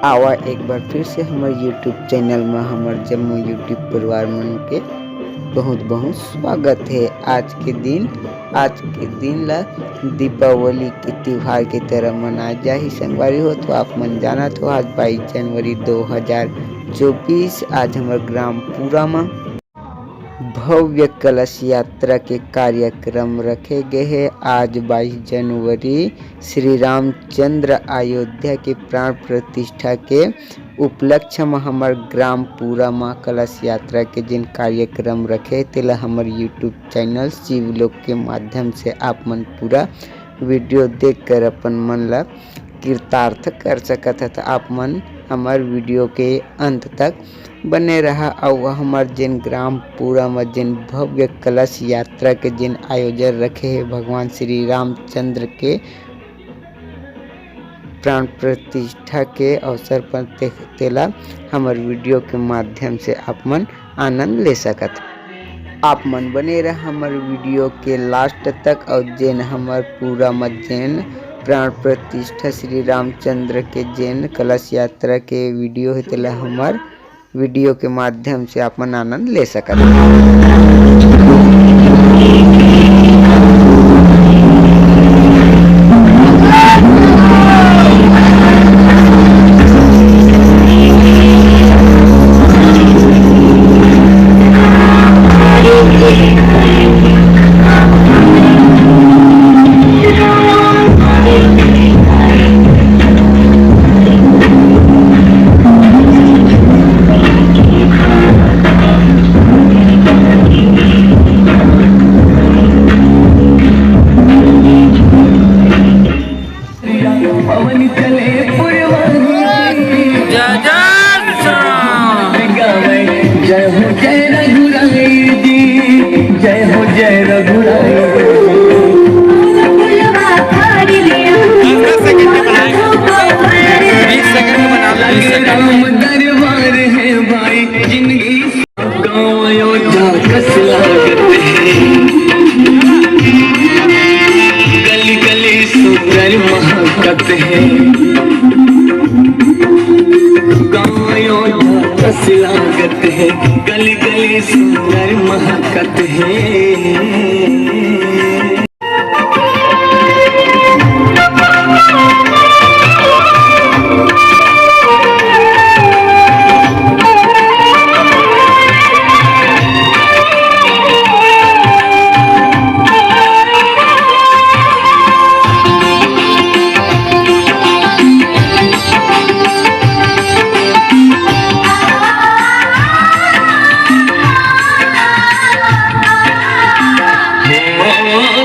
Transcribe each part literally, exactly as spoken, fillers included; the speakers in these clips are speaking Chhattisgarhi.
आवा एक बार फिर से हमर YouTube चैनल म हमर जम्मो YouTube परिवार मन के बहुत बहुत स्वागत हे। आज के दिन, आज के दिन ला दीपावली के तिहार के तरह मनाए जाही संगवारी हो। तो आप मन जानत हो, आज बाईस जनवरी दो हज़ार चौबीस, आज हमर ग्राम पूरा म भव्य कलश यात्रा के कार्यक्रम रखे गए हे। आज बाईस जनवरी श्री रामचंद्र अयोध्या के प्राण प्रतिष्ठा के उपलक्ष्य म हमर ग्राम पूरा म कलश यात्रा के जेन कार्यक्रम रखे हे, तेला हमर YouTube चैनल शिवलोक के माध्यम से आप मन पूरा वीडियो देख कर अपन मन ला कृतार्थ कर सकत हव। त आप मन हमर वीडियो के अंत तक बने रहा अउ हमर जेन ग्राम पूरा म जेन भव्य कलश यात्रा के जेन आयोजन रखे हे भगवान श्री रामचंद्र के प्राण प्रतिष्ठा के अवसर पर ते-, तेला हमर वीडियो के माध्यम से आप मन आनंद ले सकत। आप मन बने रह हमर वीडियो के लास्ट तक अउ जेन हमर पूरा म जेन प्राण प्रतिष्ठा श्री रामचंद्र के जेन कलश यात्रा के वीडियो हे, तेला हमर वीडियो के माध्यम से आप मन आनंद ले सकत। जय जय श्री राम। जय हो जय रघुराई जी, जय हो जय रघुराई। दस दस सेकंड में बनाएंगे। बीस सेकंड में बना लो, बीस सेकंड। राम दरबार है भाई, जिंदगी गाँव अयोध्या कस लागत है, गली गली सुंदर महकत है। गाँव अयोध्या कस लागत है, गली गली सुंदर महकत है।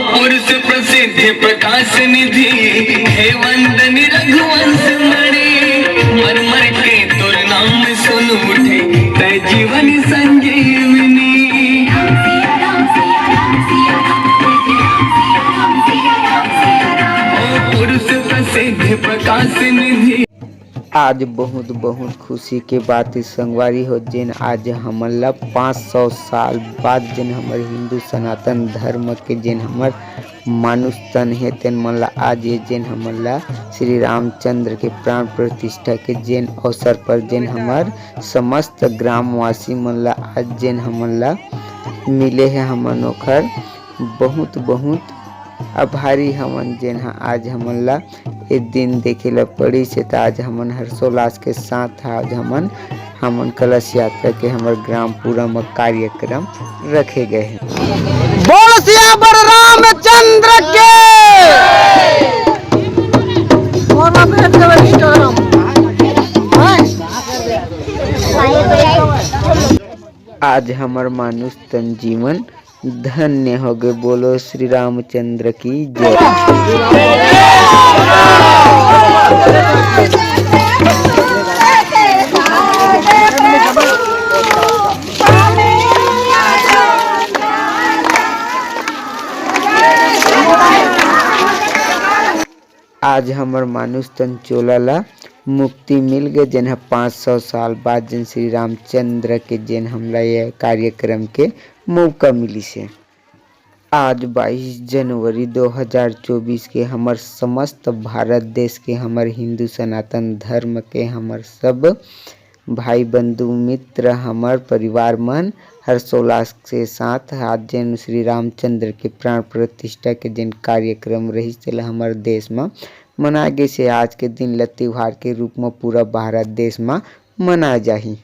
पुरुष प्रसिद्ध प्रकाश निधि, हे वंदन रघुवंश मणि। मर मर के तोर नाम सुन उठे, तै जीवन संजीवनी। ओ पुरुष प्रसिद्ध प्रकाश निधि। आज बहुत बहुत खुशी के बात हे संगवारी हो, जेन आज हमन ला पाँच सौ साल बाद जेन हमर हिंदू सनातन धर्म के जेन हमर मानुष तन हे, तेन मन ला आज ये जेन हमन ला श्री रामचंद्र के प्राण प्रतिष्ठा के जेन अवसर पर जेन हमर समस्त ग्रामवासी मन ला आज जेन हमन ला मिले हे, हमन ओखर बहुत बहुत आभारी हमन, जेन ह आज हमन ला ए दिन देखे ला पड़िस हे, त आज हमन हर्षोल्लास के साथ आज हमन, हमन कलश यात्रा के हमर ग्राम पूरा म कार्यक्रम रखे गए हे। बोल सियावर रामचंद्र के। आज हमर मानुष तन जीवन धन्य होगे। बोलो श्री रामचंद्र की जय। आज हमर मानुष तन चोला ला मुक्ति मिल गे, जेन ह पाँच सौ साल बाद जेन श्री रामचंद्र के जेन हमला ये कार्यक्रम के मौका मिलिस हे। आज बाईस जनवरी दो हज़ार चौबीस के हमर समस्त भारत देश के, हमर हिंदू सनातन धर्म के, हमर सब भाई बंधु मित्र, हमर परिवार मन हर्षोल्लास के साथ आज जेन श्री रामचंद्र के प्राण प्रतिष्ठा के जेन कार्यक्रम रहिस, तेला हमर देश म मनाए गे से आज के दिन ल त्योहार के रूप म पूरा भारत देश म मनाए जाही।